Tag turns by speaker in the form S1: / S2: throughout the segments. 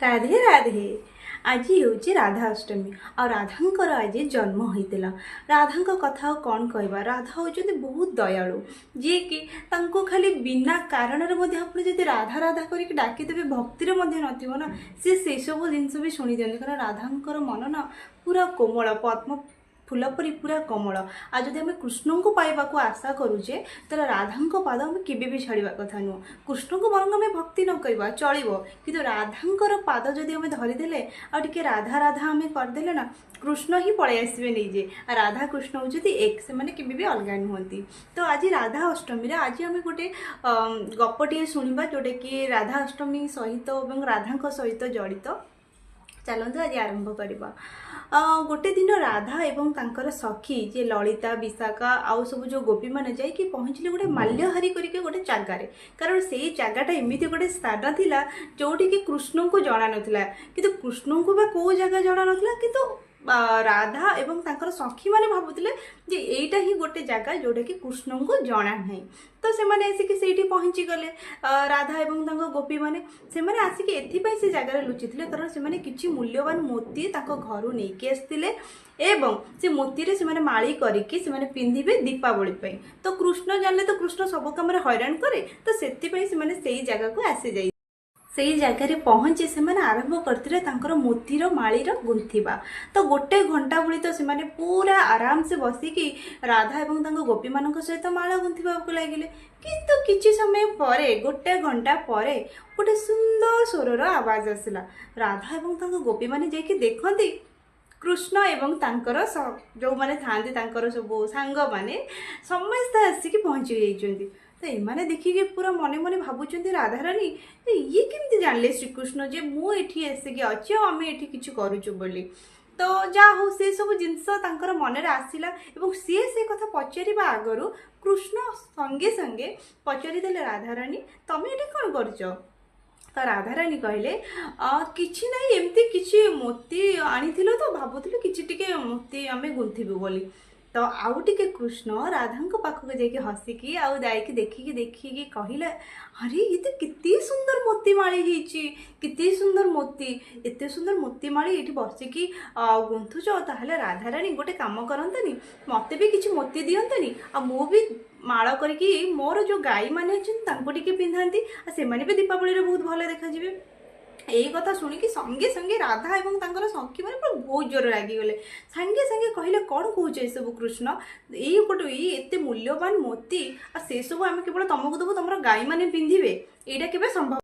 S1: ରାଧେ ରାଧେ। ଆଜି ହେଉଛି ରାଧା ଅଷ୍ଟମୀ ଆଉ ରାଧାଙ୍କର ଆଜି ଜନ୍ମ ହୋଇଥିଲା। ରାଧାଙ୍କ କଥା ଆଉ କ'ଣ କହିବା? ରାଧା ହେଉଛନ୍ତି ବହୁତ ଦୟାଳୁ, ଯିଏକି ତାଙ୍କୁ ଖାଲି ବିନା କାରଣରେ ମଧ୍ୟ ଆପଣ ଯଦି ରାଧା ରାଧା କରିକି ଡାକିଦେବେ, ଭକ୍ତିରେ ମଧ୍ୟ ନଥିବ ନା, ସିଏ ସେସବୁ ଜିନିଷ ବି ଶୁଣି ଦିଅନ୍ତି। କାରଣ ରାଧାଙ୍କର ମନ ନା ପୁରା କୋମଳ, ପଦ୍ମ ଫୁଲ ପରି ପୁରା କୋମଳ। ଆଉ ଯଦି ଆମେ କୃଷ୍ଣଙ୍କୁ ପାଇବାକୁ ଆଶା କରୁଛେ, ତାହେଲେ ରାଧାଙ୍କ ପାଦ ଆମେ କେବେ ବି ଛାଡ଼ିବା କଥା ନୁହଁ। କୃଷ୍ଣଙ୍କୁ ବରଂ ଆମେ ଭକ୍ତି ନ କରିବା ଚଳିବ, କିନ୍ତୁ ରାଧାଙ୍କର ପାଦ ଯଦି ଆମେ ଧରିଦେଲେ ଆଉ ଟିକେ ରାଧା ରାଧା ଆମେ କରିଦେଲେ ନା, କୃଷ୍ଣ ହିଁ ପଳେଇ ଆସିବେ ନିଜେ। ଆଉ ରାଧା କୃଷ୍ଣ ହେଉଛନ୍ତି ଏକ, ସେମାନେ କେବେ ବି ଅଲଗା ନୁହନ୍ତି। ତ ଆଜି ରାଧା ଅଷ୍ଟମୀରେ ଆଜି ଆମେ ଗୋଟେ ଗପଟିଏ ଶୁଣିବା, ଯେଉଁଟାକି ରାଧା ଅଷ୍ଟମୀ ସହିତ ଏବଂ ରାଧାଙ୍କ ସହିତ ଜଡ଼ିତ। ଚାଲନ୍ତୁ ଆଜି ଆରମ୍ଭ କରିବା। ଗୋଟେ ଦିନ ରାଧା ଏବଂ ତାଙ୍କର ସଖୀ ଯିଏ ଲଳିତା, ବିଶାଖା ଆଉ ସବୁ ଯେଉଁ ଗୋପୀମାନେ ଯାଇକି ପହଞ୍ଚିଲେ ଗୋଟେ ମାଲ୍ୟହାରୀ କରିକି ଗୋଟେ ଜାଗାରେ। କାରଣ ସେଇ ଜାଗାଟା ଏମିତି ଗୋଟେ ସ୍ଥାନ ଥିଲା ଯେଉଁଠିକି କୃଷ୍ଣଙ୍କୁ ଜଣା ନଥିଲା। କିନ୍ତୁ କୃଷ୍ଣଙ୍କୁ ବା କେଉଁ ଜାଗା ଜଣା ନଥିଲା, କିନ୍ତୁ ରାଧା ଏବଂ ତାଙ୍କର ସଖୀମାନେ ଭାବୁଥିଲେ ଯେ ଏଇଟା ହିଁ ଗୋଟେ ଜାଗା ଯେଉଁଟାକି କୃଷ୍ଣଙ୍କୁ ଜଣା ନାହିଁ। ତ ସେମାନେ ଆସିକି ସେଇଠି ପହଞ୍ଚିଗଲେ। ରାଧା ଏବଂ ତାଙ୍କ ଗୋପୀମାନେ ସେମାନେ ଆସିକି ଏଥିପାଇଁ ସେ ଜାଗାରେ ଲୁଚିଥିଲେ, କାରଣ ସେମାନେ କିଛି ମୂଲ୍ୟବାନ ମୋତି ତାଙ୍କ ଘରୁ ନେଇକି ଆସିଥିଲେ ଏବଂ ସେ ମୋତିରେ ସେମାନେ ମାଳି କରିକି ସେମାନେ ପିନ୍ଧିବେ ଦୀପାବଳି ପାଇଁ। ତ କୃଷ୍ଣ ଜାଣିଲେ ତ କୃଷ୍ଣ ସବୁ କାମରେ ହଇରାଣ କରେ, ତ ସେଥିପାଇଁ ସେମାନେ ସେଇ ଜାଗାକୁ ଆସିଯାଇ ସେଇ ଜାଗାରେ ପହଞ୍ଚି ସେମାନେ ଆରମ୍ଭ କରିଥିଲେ ତାଙ୍କର ମୋତିର ମାଳିର ଗୁନ୍ଥିବା। ତ ଗୋଟେ ଘଣ୍ଟା ଭଳି ତ ସେମାନେ ପୁରା ଆରାମସେ ବସିକି ରାଧା ଏବଂ ତାଙ୍କ ଗୋପୀମାନଙ୍କ ସହିତ ମାଳ ଗୁନ୍ଥିବାକୁ ଲାଗିଲେ। କିନ୍ତୁ କିଛି ସମୟ ପରେ, ଗୋଟେ ଘଣ୍ଟା ପରେ ଗୋଟେ ସୁନ୍ଦର ସ୍ୱରର ଆବାଜ ଆସିଲା। ରାଧା ଏବଂ ତାଙ୍କ ଗୋପୀମାନେ ଯାଇକି ଦେଖନ୍ତି, କୃଷ୍ଣ ଏବଂ ତାଙ୍କର ଯେଉଁମାନେ ଥାଆନ୍ତି ତାଙ୍କର ସବୁ ସାଙ୍ଗମାନେ ସମସ୍ତେ ଆସିକି ପହଞ୍ଚି ଯାଇଛନ୍ତି। ତ ଏମାନେ ଦେଖିକି ପୁରା ମନେ ମନେ ଭାବୁଛନ୍ତି, ରାଧାରାଣୀ ଇଏ କେମିତି ଜାଣିଲେ ଶ୍ରୀକୃଷ୍ଣ ଯେ ମୁଁ ଏଠି ଆସିକି ଅଛି ଆଉ ଆମେ ଏଠି କିଛି କରୁଛୁ ବୋଲି? ତ ଯାହା ହଉ, ସେ ସବୁ ଜିନିଷ ତାଙ୍କର ମନରେ ଆସିଲା ଏବଂ ସିଏ ସେ କଥା ପଚାରିବା ଆଗରୁ କୃଷ୍ଣ ସଙ୍ଗେ ସଙ୍ଗେ ପଚାରିଦେଲେ, ରାଧାରାଣୀ ତମେ ଏଠି କ'ଣ କରୁଛ? ତ ରାଧାରାଣୀ କହିଲେ, କିଛି ନାହିଁ, ଏମିତି କିଛି ମୋତି ଆଣିଥିଲୁ ତ ଭାବୁଥିଲୁ କିଛି ଟିକେ ମୋତି ଆମେ ଗୁନ୍ଥିବୁ ବୋଲି। ତ ଆଉ ଟିକେ କୃଷ୍ଣ ରାଧାଙ୍କ ପାଖକୁ ଯାଇକି ହସିକି ଆଉ ଯାଇକି ଦେଖିକି କହିଲେ, ଆରେ ଇଏ ତ କେତେ ସୁନ୍ଦର ମୋତି ମାଳି ହେଇଛି, କେତେ ସୁନ୍ଦର ମୋତି, ଏତେ ସୁନ୍ଦର ମୋତି ମାଳି ଏଇଠି ବସିକି ଗୁନ୍ଥୁଛ। ତାହେଲେ ରାଧାରାଣୀ ଗୋଟେ କାମ କରନ୍ତନି, ମୋତେ ବି କିଛି ମୋତି ଦିଅନ୍ତନି, ଆଉ ମୁଁ ବି ମାଳ କରିକି ମୋର ଯେଉଁ ଗାଈମାନେ ଅଛନ୍ତି ତାଙ୍କୁ ଟିକେ ପିନ୍ଧାନ୍ତି, ଆଉ ସେମାନେ ବି ଦୀପାବଳିରେ ବହୁତ ଭଲ ଦେଖାଯିବେ। ଏଇ କଥା ଶୁଣିକି ସଙ୍ଗେ ସଙ୍ଗେ ରାଧା ଏବଂ ତାଙ୍କର ସଖୀମାନେ ପୁରା ବହୁତ ଜୋରରେ ରାଗିଗଲେ। ସାଙ୍ଗେ ସାଙ୍ଗେ କହିଲେ, କ'ଣ କହୁଛ ଏସବୁ କୃଷ୍ଣ? ଏଇ ଗୋଟେ ଏଇ ଏତେ ମୂଲ୍ୟବାନ ମୋତି ଆଉ ସେସବୁ ଆମେ କେବଳ ତମକୁ ଦେବୁ, ତମର ଗାଈମାନେ ପିନ୍ଧିବେ? ଏଇଟା କେବେ ସମ୍ଭବ?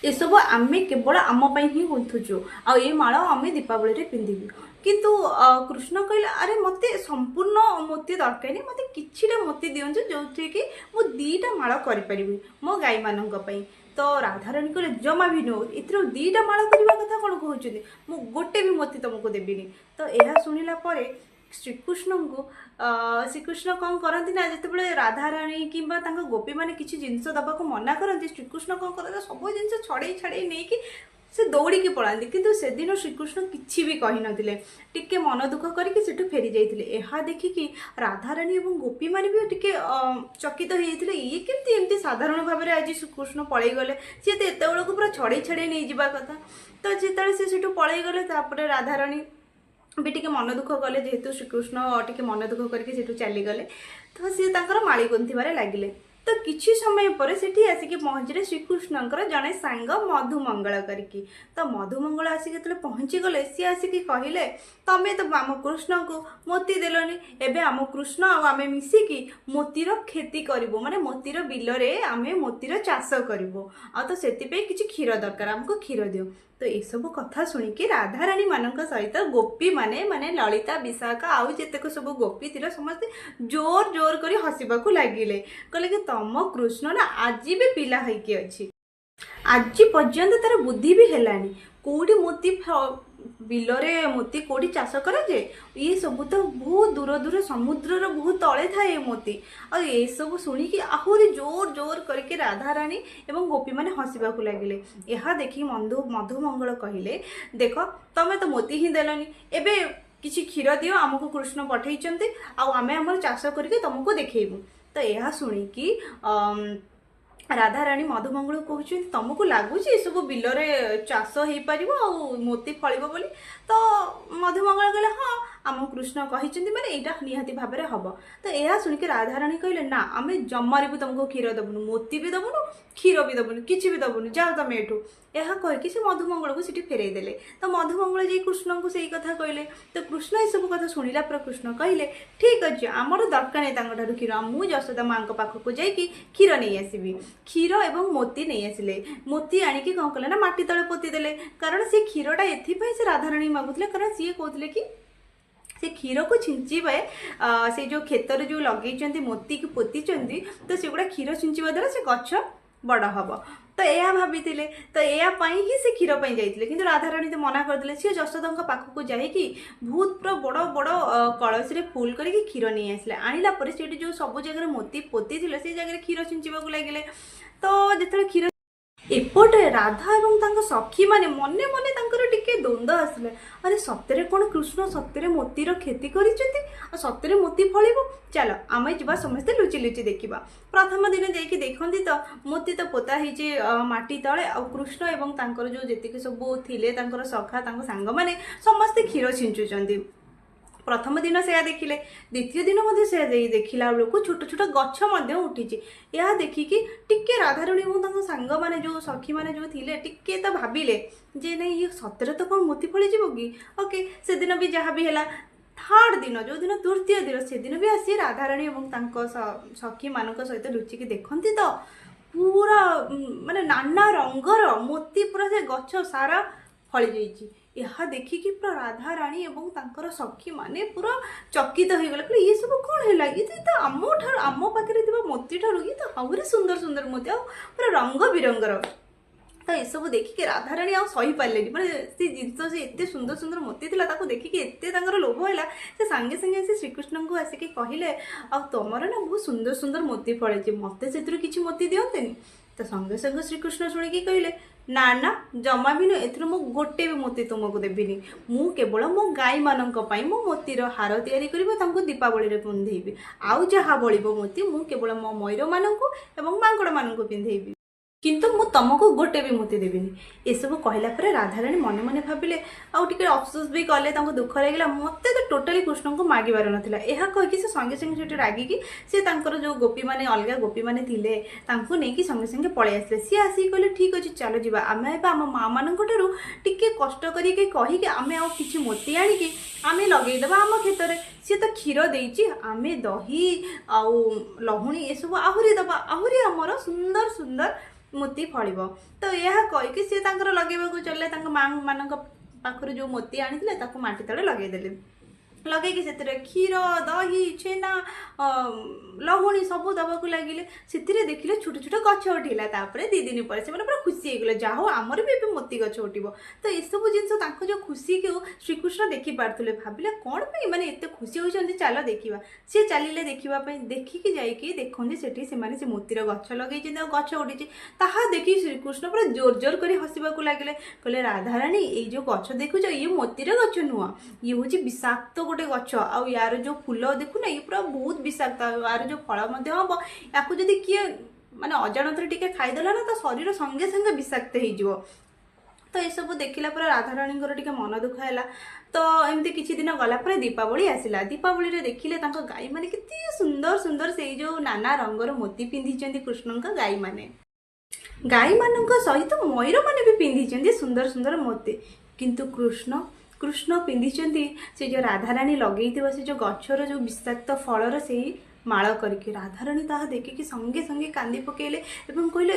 S1: ଏସବୁ ଆମେ କେବଳ ଆମ ପାଇଁ ହିଁ ଗୁନ୍ଥୁଛୁ ଆଉ ଏ ମାଳ ଆମେ ଦୀପାବଳିରେ ପିନ୍ଧିବୁ। କିନ୍ତୁ କୃଷ୍ଣ କହିଲେ, ଆରେ ମୋତେ ସମ୍ପୂର୍ଣ୍ଣ ମୋତି ଦରକାର ନାହିଁ, ମୋତେ କିଛିଟା ମୋତି ଦିଅନ୍ତୁ ଯେଉଁଥିରେ କି ମୁଁ 2ଟା ମାଳ କରିପାରିବି ମୋ ଗାଈମାନଙ୍କ ପାଇଁ। ତ ରାଧାରାଣୀ କହିଲେ, ଜମା ବି ନୁହଁ, ଏଥିରୁ 2ଟା ମାଳ କରିବା କଥା କ'ଣ କହୁଛନ୍ତି? ମୁଁ ଗୋଟେ ବି ମୋତି ତୁମକୁ ଦେବିନି। ତ ଏହା ଶୁଣିଲା ପରେ ଶ୍ରୀକୃଷ୍ଣ କ'ଣ କରନ୍ତି ନା, ଯେତେବେଳେ ରାଧାରାଣୀ କିମ୍ବା ତାଙ୍କ ଗୋପୀମାନେ କିଛି ଜିନିଷ ଦେବାକୁ ମନା କରନ୍ତି, ଶ୍ରୀକୃଷ୍ଣ କ'ଣ କରନ୍ତି, ସବୁ ଜିନିଷ ଛଡ଼େଇ ଛାଡ଼େଇ ନେଇକି ସେ ଦୌଡ଼ିକି ପଳାନ୍ତି। କିନ୍ତୁ ସେଦିନ ଶ୍ରୀକୃଷ୍ଣ କିଛି ବି କହିନଥିଲେ, ଟିକେ ମନ ଦୁଃଖ କରିକି ସେଠୁ ଫେରି ଯାଇଥିଲେ। ଏହା ଦେଖିକି ରାଧାରାଣୀ ଏବଂ ଗୋପୀମାନେ ବି ଟିକେ ଚକିତ ହେଇଯାଇଥିଲେ। ଇଏ କେମିତି ଏମିତି ସାଧାରଣ ଭାବରେ ଆଜି ଶ୍ରୀକୃଷ୍ଣ ପଳେଇଗଲେ? ସିଏ ତ ଏତେବେଳକୁ ପୁରା ଛଡ଼େଇ ଛାଡ଼େଇ ନେଇଯିବା କଥା। ତ ଯେତେବେଳେ ସେ ସେଠୁ ପଳେଇଗଲେ, ତାପରେ ରାଧାରାଣୀ ବି ଟିକେ ମନ ଦୁଃଖ କଲେ, ଯେହେତୁ ଶ୍ରୀକୃଷ୍ଣ ଟିକେ ମନ ଦୁଃଖ କରିକି ସେଠୁ ଚାଲିଗଲେ। ତ ସିଏ ତାଙ୍କର ମାଳି ଗୁନ୍ଥିବାରେ ଲାଗିଲେ। ତ କିଛି ସମୟ ପରେ ସେଠି ଆସିକି ପହଞ୍ଚିଲେ ଶ୍ରୀକୃଷ୍ଣଙ୍କର ଜଣେ ସାଙ୍ଗ ମଧୁମଙ୍ଗଳ କରିକି। ତ ମଧୁମଙ୍ଗଳ ଆସିକି ଯେତେବେଳେ ପହଞ୍ଚିଗଲେ, ସିଏ ଆସିକି କହିଲେ, ତମେ ତ ଆମ କୃଷ୍ଣଙ୍କୁ ମୋତି ଦେଲନି, ଏବେ ଆମ କୃଷ୍ଣ ଆଉ ଆମେ ମିଶିକି ମୋତିର କ୍ଷତି କରିବୁ, ମାନେ ମୋତିର ବିଲରେ ଆମେ ମୋତିର ଚାଷ କରିବୁ, ଆଉ ତ ସେଥିପାଇଁ କିଛି କ୍ଷୀର ଦରକାର, ଆମକୁ କ୍ଷୀର ଦିଅ। ତ ଏସବୁ କଥା ଶୁଣିକି ରାଧାରାଣୀ ମାନଙ୍କ ସହିତ ଗୋପୀମାନେ, ମାନେ ଲଳିତା, ବିଶାଖା ଆଉ ଯେତେକ ସବୁ ଗୋପୀ ଥିଲେ, ସମସ୍ତେ ଜୋର ଜୋର କରି ହସିବାକୁ ଲାଗିଲେ। କହିଲେ କି ତମ କୃଷ୍ଣ ନା ଆଜି ବି ପିଲା ହେଇକି ଅଛି, ଆଜି ପର୍ଯ୍ୟନ୍ତ ତାର ବୁଦ୍ଧି ବି ହେଲାନି। କୋଉଠି ମୋତି ବିଲରେ ମୋତି କୋଉଠି ଚାଷ କରାଯାଏ? ଇଏ ସବୁ ତ ବହୁତ ଦୂର ଦୂର ସମୁଦ୍ରର ବହୁତ ତଳେ ଥାଏ ଏ ମୋତି। ଆଉ ଏସବୁ ଶୁଣିକି ଆହୁରି ଜୋର ଜୋର କରିକି ରାଧାରାଣୀ ଏବଂ ଗୋପୀମାନେ ହସିବାକୁ ଲାଗିଲେ। ଏହା ଦେଖି ମଧୁମଙ୍ଗଳ କହିଲେ, ଦେଖ ତମେ ତ ମୋତି ହିଁ ଦେଲନି, ଏବେ କିଛି କ୍ଷୀର ଦିଅ, ଆମକୁ କୃଷ୍ଣ ପଠେଇଛନ୍ତି ଆଉ ଆମେ ଆମର ଚାଷ କରିକି ତମକୁ ଦେଖେଇବୁ। ତ ଏହା ଶୁଣିକି ରାଧାରାଣୀ ମଧୁମଙ୍ଗଳକୁ କହୁଛନ୍ତି, ତମକୁ ଲାଗୁଛି ଏସବୁ ବିଲରେ ଚାଷ ହେଇପାରିବ ଆଉ ମୋତି ଫଳିବ ବୋଲି? ତ ମଧୁମଙ୍ଗଳ କହିଲେ, ହଁ, ଆମ କୃଷ୍ଣ କହିଛନ୍ତି ମାନେ ଏଇଟା ନିହାତି ଭାବରେ ହବ। ତ ଏହା ଶୁଣିକି ରାଧାରାଣୀ କହିଲେ, ନା, ଆମେ ଜମାରେ ବି ତମକୁ କ୍ଷୀର ଦେବୁନୁ, ମୋତି ବି ଦେବୁନୁ, କ୍ଷୀର ବି ଦେବୁନୁ, କିଛି ବି ଦେବୁନୁ, ଯାଅ ତମେ ଏଠୁ। ଏହା କହିକି ସେ ମଧୁମଙ୍ଗଳକୁ ସେଠି ଫେରେଇ ଦେଲେ। ତ ମଧୁମଙ୍ଗଳ ଯାଇ କୃଷ୍ଣଙ୍କୁ ସେଇ କଥା କହିଲେ। ତ କୃଷ୍ଣ ଏସବୁ କଥା ଶୁଣିଲା ପରେ କୃଷ୍ଣ କହିଲେ, ଠିକ୍ ଅଛି, ଆମର ଦରକାର ନାହିଁ ତାଙ୍କଠାରୁ କ୍ଷୀର, ମୁଁ ଯଶୋଦା ମାଙ୍କ ପାଖକୁ ଯାଇକି କ୍ଷୀର ନେଇ ଆସିବି। କ୍ଷୀର ଏବଂ ମୋତି ନେଇ ଆସିଲେ। ମୋତି ଆଣିକି କ'ଣ କଲେ ନା ମାଟି ତଳେ ପୋତି ଦେଲେ। କାରଣ ସେ କ୍ଷୀରଟା ଏଥିପାଇଁ ସେ ରାଧାରାଣୀ ମାଗୁଥିଲେ, କାରଣ ସିଏ କହୁଥିଲେ କି ସେ କ୍ଷୀରକୁ ଛିଞ୍ଚିବେ, ସେ ଯେଉଁ କ୍ଷେତରେ ଯେଉଁ ଲଗେଇଛନ୍ତି, ମୋତିକୁ ପୋତିଛନ୍ତି, ତ ସେଗୁଡ଼ା କ୍ଷୀର ଛିଞ୍ଚିବା ଦ୍ୱାରା ସେ ଗଛ ବଡ଼ ହବ। ତ ଏହା ଭାବିଥିଲେ, ତ ଏହା ପାଇଁ ହିଁ ସେ କ୍ଷୀର ପାଇଁ ଯାଇଥିଲେ। କିନ୍ତୁ ରାଧାରାଣୀ ତ ମନା କରିଦେଲେ। ସିଏ ଯଶୋଦାଙ୍କ ପାଖକୁ ଯାଇକି ବହୁତ ପୁରା ବଡ଼ ବଡ଼ କଳସୀରେ ଫୁଲ୍ କରିକି କ୍ଷୀର ନେଇ ଆସିଲେ। ଆଣିଲା ପରେ ସେଇଠି ଯେଉଁ ସବୁ ଜାଗାରେ ମୋତି ପୋତିଥିଲେ, ସେଇ ଜାଗାରେ କ୍ଷୀର ଛିଞ୍ଚିବାକୁ ଲାଗିଲେ। ତ ଯେତେବେଳେ କ୍ଷୀର, ଏପଟେ ରାଧା ଏବଂ ତାଙ୍କ ସଖୀମାନେ ମନେ ମନେ ତାଙ୍କର ଟିକେ ଦ୍ୱନ୍ଦ୍ୱ ଆସିଲେ। ଆରେ, ସତରେ କ'ଣ କୃଷ୍ଣ ସତରେ ମୋତିର କ୍ଷତି କରିଛନ୍ତି? ଆଉ ସତରେ ମୋତି ଫଳିବ? ଚାଲ ଆମେ ଯିବା, ସମସ୍ତେ ଲୁଚି ଲୁଚି ଦେଖିବା। ପ୍ରଥମ ଦିନ ଯାଇକି ଦେଖନ୍ତି ତ ମୋତି ତ ପୋତା ହେଇଛି ମାଟି ତଳେ, ଆଉ କୃଷ୍ଣ ଏବଂ ତାଙ୍କର ଯେଉଁ ଯେତିକି ସବୁ ଥିଲେ ତାଙ୍କର ସଖା, ତାଙ୍କ ସାଙ୍ଗମାନେ ସମସ୍ତେ କ୍ଷୀର ଛିଞ୍ଚୁଛନ୍ତି। ପ୍ରଥମ ଦିନ ସେୟା ଦେଖିଲେ, ଦ୍ୱିତୀୟ ଦିନ ମଧ୍ୟ ସେୟା ଯାଇ ଦେଖିଲା ବେଳକୁ ଛୋଟ ଛୋଟ ଗଛ ମଧ୍ୟ ଉଠିଛି। ଏହା ଦେଖିକି ଟିକେ ରାଧାରାଣୀ ଏବଂ ତାଙ୍କ ସାଙ୍ଗମାନେ, ଯେଉଁ ସଖୀମାନେ ଯେଉଁ ଥିଲେ, ଟିକେ ତ ଭାବିଲେ ଯେ ନାଇଁ, ଇଏ ସତରେ ତ କ'ଣ ମୋତି ଫଳିଯିବ କି? ଓକେ, ସେଦିନ ବି ଯାହା ବି ହେଲା, ଥାର୍ଡ଼ ଦିନ, ଯେଉଁଦିନ ତୃତୀୟ ଦିନ, ସେଦିନ ବି ଆସି ରାଧାରାଣୀ ଏବଂ ତାଙ୍କ ସଖୀମାନଙ୍କ ସହିତ ଲୁଚିକି ଦେଖନ୍ତି ତ ପୁରା ମାନେ ନାନା ରଙ୍ଗର ମୋତି ପୁରା ସେ ଗଛ ସାରା ଫଳି ଯାଇଛି। ଏହା ଦେଖିକି ପୁରା ରାଧାରାଣୀ ଏବଂ ତାଙ୍କର ସଖୀମାନେ ପୁରା ଚକିତ ହେଇଗଲେ। କହିଲେ, ଇଏ ସବୁ କ'ଣ ହେଲା? ଇଏ ତ ଆମ ଠାରୁ, ଆମ ପାଖରେ ଥିବା ମୋତି ଠାରୁ ଇଏ ତ ଆହୁରି ସୁନ୍ଦର ସୁନ୍ଦର ମୋତି, ଆଉ ପୁରା ରଙ୍ଗ ବିରଙ୍ଗର। ତ ଏସବୁ ଦେଖିକି ରାଧାରାଣୀ ଆଉ ସହିପାରିଲେନି। ମାନେ ସେ ଜିନିଷ, ସେ ଏତେ ସୁନ୍ଦର ସୁନ୍ଦର ମୋତି ଥିଲା, ତାକୁ ଦେଖିକି ଏତେ ତାଙ୍କର ଲୋଭ ହେଲା, ସେ ସାଙ୍ଗେ ସାଙ୍ଗେ ଆସି ଶ୍ରୀକୃଷ୍ଣଙ୍କୁ ଆସିକି କହିଲେ, ଆଉ ତମର ନା ବହୁତ ସୁନ୍ଦର ସୁନ୍ଦର ମୋତି ଫଳିଛି, ମୋତେ ସେଥିରୁ କିଛି ମୋତି ଦିଅନ୍ତେନି? ତ ସଙ୍ଗେ ସଙ୍ଗେ ଶ୍ରୀକୃଷ୍ଣ ଶୁଣିକି କହିଲେ, ନା ନା, ଜମା ବି ନୁହେଁ, ଏଥିରୁ ମୁଁ ଗୋଟେ ବି ମୋତି ତୁମକୁ ଦେବିନି। ମୁଁ କେବଳ ମୋ ଗାଈମାନଙ୍କ ପାଇଁ ମୋ ମୋତିର ହାର ତିଆରି କରିବି, ତାଙ୍କୁ ଦୀପାବଳିରେ ପିନ୍ଧେଇବି। ଆଉ ଯାହା ବଳିବ ମୋତି, ମୁଁ କେବଳ ମୋ ମୟୂରମାନଙ୍କୁ ଏବଂ ମାଙ୍କଡ଼ମାନଙ୍କୁ ପିନ୍ଧେଇବି, କିନ୍ତୁ ମୁଁ ତମକୁ ଗୋଟେ ବି ମୋତି ଦେବିନି। ଏସବୁ କହିଲା ପରେ ରାଧାରାଣୀ ମନେ ମନେ ଭାବିଲେ ଆଉ ଟିକେ ଅଫସୋସ ବି କଲେ, ତାଙ୍କୁ ଦୁଃଖ ଲାଗିଲା, ମୋତେ ତ ଟୋଟାଲି କୃଷ୍ଣଙ୍କୁ ମାଗିବାର ନଥିଲା। ଏହା କହିକି ସେ ସଙ୍ଗେ ସଙ୍ଗେ ସେଠି ରାଗିକି ସେ ତାଙ୍କର ଯେଉଁ ଗୋପୀମାନେ, ଅଲଗା ଗୋପୀମାନେ ଥିଲେ, ତାଙ୍କୁ ନେଇକି ସଙ୍ଗେ ସଙ୍ଗେ ପଳେଇ ଆସିଲେ। ସିଏ ଆସିକି କହିଲେ, ଠିକ୍ ଅଛି, ଚାଲ ଯିବା, ଆମେ ଏବେ ଆମ ମାଆମାନଙ୍କ ଠାରୁ ଟିକେ କଷ୍ଟ କରିକି କହିକି ଆମେ ଆଉ କିଛି ମୋତି ଆଣିକି ଆମେ ଲଗେଇଦେବା ଆମ କ୍ଷେତରେ। ସିଏ ତ କ୍ଷୀର ଦେଇଛି, ଆମେ ଦହି ଆଉ ଲହୁଣୀ ଏସବୁ ଆହୁରି ଦେବା, ଆହୁରି ଆମର ସୁନ୍ଦର ସୁନ୍ଦର ମୋତି ଫଳିବ। ତ ଏହା କହିକି ସିଏ ତାଙ୍କର ଲଗେଇବାକୁ ଚାଲିଲେ। ତାଙ୍କ ମା ମାନଙ୍କ ପାଖରୁ ଯେଉଁ ମୋତି ଆଣିଥିଲେ ତାକୁ ମାଟି ତଳେ ଲଗେଇଦେଲେ। ଲଗେଇକି ସେଥିରେ କ୍ଷୀର, ଦହି, ଛେନା, ଲହୁଣୀ ସବୁ ଦେବାକୁ ଲାଗିଲେ। ସେଥିରେ ଦେଖିଲେ ଛୋଟ ଛୋଟ ଗଛ ଉଠିଲା। ତାପରେ 2 ଦିନ ପରେ ସେମାନେ ପୁରା ଖୁସି ହେଇଗଲେ, ଯାହା ହଉ, ଆମର ବି ଏବେ ମୋତି ଗଛ ଉଠିବ। ତ ଏସବୁ ଜିନିଷ ତାଙ୍କ ଯେଉଁ ଖୁସିକୁ ଶ୍ରୀକୃଷ୍ଣ ଦେଖିପାରୁଥିଲେ। ଭାବିଲେ, କ'ଣ ପାଇଁ ମାନେ ଏତେ ଖୁସି ହେଉଛନ୍ତି, ଚାଲ ଦେଖିବା। ସିଏ ଚାଲିଲେ ଦେଖିବା ପାଇଁ। ଦେଖିକି ଯାଇକି ଦେଖନ୍ତି, ସେଠି ସେମାନେ ସେ ମୋତିର ଗଛ ଲଗେଇଛନ୍ତି ଆଉ ଗଛ ଉଠିଛି। ତାହା ଦେଖି ଶ୍ରୀକୃଷ୍ଣ ପୁରା ଜୋର ଜୋର କରି ହସିବାକୁ ଲାଗିଲେ। କହିଲେ, ରାଧାରାଣୀ, ଏଇ ଯେଉଁ ଗଛ ଦେଖୁଛ, ଇଏ ମୋତିର ଗଛ ନୁହଁ, ଇଏ ହେଉଛି ବିଷାକ୍ତ ଗୋଟେ ଗଛ। ଆଉ ୟାର ଯେଉଁ ଫୁଲ ଦେଖୁନ, ଇଏ ପୁରା ବହୁତ ବିଷାକ୍ତ। ଆଉ ୟାର ଯେଉଁ ଫଳ ମଧ୍ୟ ହବ, ୟାକୁ ଯଦି କିଏ ମାନେ ଅଜାଣତରେ ଟିକେ ଖାଇଦେଲା ନା, ତା ଶରୀର ସଙ୍ଗେ ସଙ୍ଗେ ବିଷାକ୍ତ ହେଇଯିବ। ତ ଏସବୁ ଦେଖିଲା ପରେ ରାଧାରାଣୀଙ୍କର ଟିକେ ମନ ଦୁଃଖ ହେଲା। ତ ଏମିତି କିଛି ଦିନ ଗଲା ପରେ ଦୀପାବଳି ଆସିଲା। ଦୀପାବଳିରେ ଦେଖିଲେ ତାଙ୍କ ଗାଈମାନେ କେତେ ସୁନ୍ଦର ସୁନ୍ଦର ସେଇ ଯେଉଁ ନାନା ରଙ୍ଗର ମୋତି ପିନ୍ଧିଛନ୍ତି କୃଷ୍ଣଙ୍କ ଗାଈମାନେ। ଗାଈମାନଙ୍କ ସହିତ ମୟୂରମାନେ ବି ପିନ୍ଧିଛନ୍ତି ସୁନ୍ଦର ସୁନ୍ଦର ମୋତି। କିନ୍ତୁ କୃଷ୍ଣ ପିନ୍ଧିଛନ୍ତି ସେ ଯେଉଁ ରାଧାରାଣୀ ଲଗେଇଥିବା ସେ ଯେଉଁ ଗଛର ଯେଉଁ ବିଷାକ୍ତ ଫଳର ସେଇ ମାଳ କରିକି। ରାଧାରାଣୀ ତାହା ଦେଖିକି ସଙ୍ଗେ ସଙ୍ଗେ କାନ୍ଦି ପକେଇଲେ ଏବଂ କହିଲେ,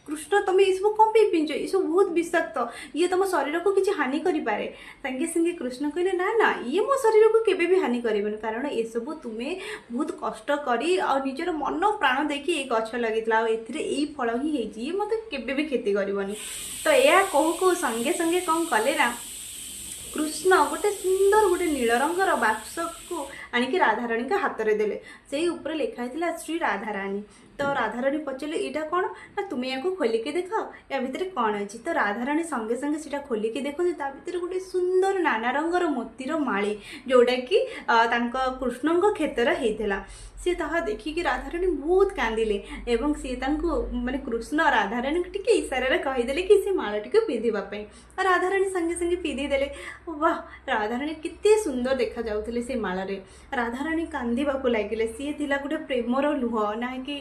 S1: କୃଷ୍ଣ, ତମେ ଏସବୁ କ'ଣ ପାଇଁ ପିନ୍ଧୁଛ? ଏସବୁ ବହୁତ ବିଷାକ୍ତ, ଇଏ ତମ ଶରୀରକୁ କିଛି ହାନି କରିପାରେ। ସାଙ୍ଗେ ସାଙ୍ଗେ କୃଷ୍ଣ କହିଲେ, ନା ନା, ଇଏ ମୋ ଶରୀରକୁ କେବେ ବି ହାନି କରିବନି, କାରଣ ଏସବୁ ତୁମେ ବହୁତ କଷ୍ଟ କରି ଆଉ ନିଜର ମନ ପ୍ରାଣ ଦେଇକି ଏଇ ଗଛ ଲଗେଇଥିଲ, ଆଉ ଏଥିରେ ଏଇ ଫଳ ହିଁ ହେଇଛି, ଇଏ ମୋତେ କେବେ ବି କ୍ଷତି କରିବନି। ତ ଏହା କହୁ କହୁ ସଙ୍ଗେ ସଙ୍ଗେ କ'ଣ କଲେ ନା କୃଷ୍ଣ ଗୋଟେ ସୁନ୍ଦର ଗୋଟେ ନୀଳ ରଙ୍ଗର ବାକ୍ସକୁ ଆଣିକି ରାଧାରାଣୀଙ୍କ ହାତରେ ଦେଲେ। ସେଇ ଉପରେ ଲେଖା ହେଇଥିଲା ଶ୍ରୀ ରାଧାରାଣୀ। ତ ରାଧାରାଣୀ ପଚାରିଲେ, ଏଇଟା କ'ଣ? ନା, ତୁମେ ୟାକୁ ଖୋଲିକି ଦେଖ, ୟା ଭିତରେ କ'ଣ ଅଛି। ତ ରାଧାରାଣୀ ସଙ୍ଗେ ସଙ୍ଗେ ସେଇଟା ଖୋଲିକି ଦେଖନ୍ତି, ତା ଭିତରେ ଗୋଟେ ସୁନ୍ଦର ନାନା ରଙ୍ଗର ମୋତିର ମାଳି, ଯେଉଁଟାକି ତାଙ୍କ କୃଷ୍ଣଙ୍କ କ୍ଷେତର ହେଇଥିଲା। ସିଏ ତାହା ଦେଖିକି ରାଧାରାଣୀ ବହୁତ କାନ୍ଦିଲେ ଏବଂ ସିଏ ତାଙ୍କୁ, ମାନେ କୃଷ୍ଣ ରାଧାରାଣୀଙ୍କୁ ଟିକେ ଇଶାରାରେ କହିଦେଲେ କି ସେ ମାଳଟିକୁ ପିନ୍ଧିବା ପାଇଁ, ଆଉ ରାଧାରାଣୀ ସଙ୍ଗେ ସଙ୍ଗେ ପିନ୍ଧିଦେଲେ। ବାহ, ରାଧାରାଣୀ କେତେ ସୁନ୍ଦର ଦେଖାଯାଉଥିଲେ ସେ ମାଳରେ। ରାଧାରାଣୀ କାନ୍ଦିବାକୁ ଲାଗିଲେ। ସିଏ ଥିଲା ଗୋଟେ ପ୍ରେମର ଲୁହ ନା କି,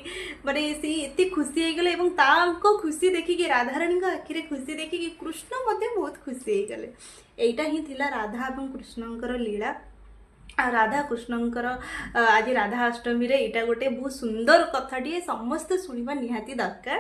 S1: ମାନେ ସିଏ ଏତେ ଖୁସି ହେଇଗଲେ ଏବଂ ତାଙ୍କ ଖୁସି ଦେଖିକି, ରାଧାରାଣୀଙ୍କ ଆଖିରେ ଖୁସି ଦେଖିକି କୃଷ୍ଣ ମଧ୍ୟ ବହୁତ ଖୁସି ହେଇଗଲେ। ଏଇଟା ହିଁ ଥିଲା ରାଧା ଏବଂ କୃଷ୍ଣଙ୍କର ଲୀଳା। ଆଉ ରାଧା କୃଷ୍ଣଙ୍କର ଆଜି ରାଧା ଅଷ୍ଟମୀରେ ଏଇଟା ଗୋଟେ ବହୁତ ସୁନ୍ଦର କଥାଟିଏ, ସମସ୍ତେ ଶୁଣିବା ନିହାତି ଦରକାର।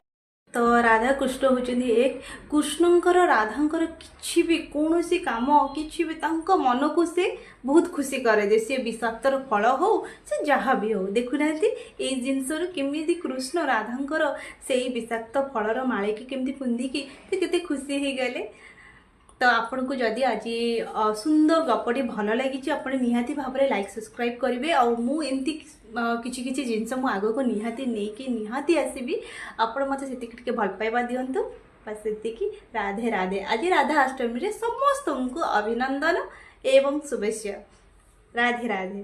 S1: ତ ରାଧା କୃଷ୍ଣ ହେଉଛନ୍ତି ଏକ। କୃଷ୍ଣଙ୍କର ରାଧାଙ୍କର କିଛି ବି କୌଣସି କାମ କିଛି ବି ତାଙ୍କ ମନକୁ ସେ ବହୁତ ଖୁସି କରେଦିଏ। ସେ ବିଷାକ୍ତର ଫଳ ହଉ, ସେ ଯାହା ବି ହଉ। ଦେଖୁନାହାନ୍ତି ଏଇ ଜିନିଷରୁ କେମିତି କୃଷ୍ଣ ରାଧାଙ୍କର ସେଇ ବିଷାକ୍ତ ଫଳର ମାଳିକି କେମିତି ପିନ୍ଧିକି ସେ କେତେ ଖୁସି ହେଇଗଲେ। ତ ଆପଣଙ୍କୁ ଯଦି ଆଜି ସୁନ୍ଦର ଗପଟି ଭଲ ଲାଗିଛି, ଆପଣ ନିହାତି ଭାବରେ ଲାଇକ୍, ସବସ୍କ୍ରାଇବ୍ କରିବେ। ଆଉ ମୁଁ ଏମିତି କିଛି କିଛି ଜିନିଷ ମୁଁ ଆଗକୁ ନିହାତି ନେଇକି ନିହାତି ଆସିବି। ଆପଣ ମୋତେ ସେତିକି ଟିକେ ଭଲ ପାଇବା ଦିଅନ୍ତୁ, ବାସ୍ ସେତିକି। ରାଧେ ରାଧେ। ଆଜି ରାଧା ଅଷ୍ଟମୀରେ ସମସ୍ତଙ୍କୁ ଅଭିନନ୍ଦନ ଏବଂ ଶୁଭେଚ୍ଛା। ରାଧେ ରାଧେ।